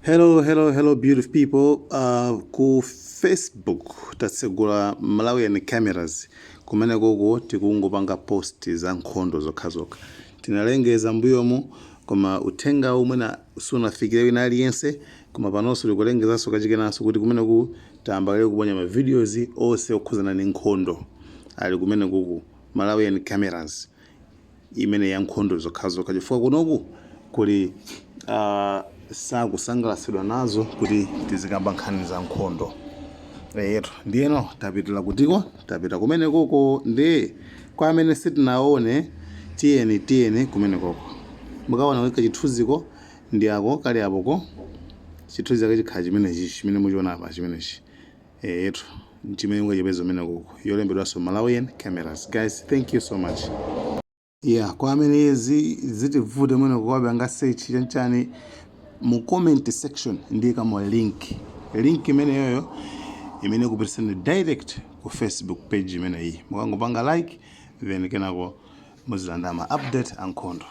Hello, hello, hello, beautiful people. Ku Facebook tatsegula Malawian Cameras. Kumene koko tikungopanga post za nkhondo zokhazokha. Tinalengeza mbuyomu, koma uthenga umene sunafikire wina aliyense. Koma panonso tikulengezanso kachikenanso kuti kumeneku tayamba kale kuponya ma videos onse okhuzana ndi nkhondo ali kumene kuku Malawian Cameras imene ya nkhondo zokhazokha, chifukwa kunoku kuli sakusangalatsidwa nazo kuti tizikamba nkhani za nkhondo eyetu. Ndiyeno tapitira kutiko? Tapita kumene koko. Ndi kwa amene sitinaone, tiyeni, tiyeni kumene koko mukaona kuti kachithunziko ndi ako kali apoko. Chithunzi chake chikhala chimenechi chimene muchiona apa, chimenechi eyetu, chimene mukachipeza kumene koko, yolembedwanso Malawian Cameras. Guys, thank you so much. Yeah, kwa amene zitivute mwene kuwabe anga search chanchani, mu comment section ndiyikamo link, link imeneyoyo imene kupitisani direct ku Facebook page imeneyi. Mukangopanga like, then kenako muzilanda ma update ankhondo.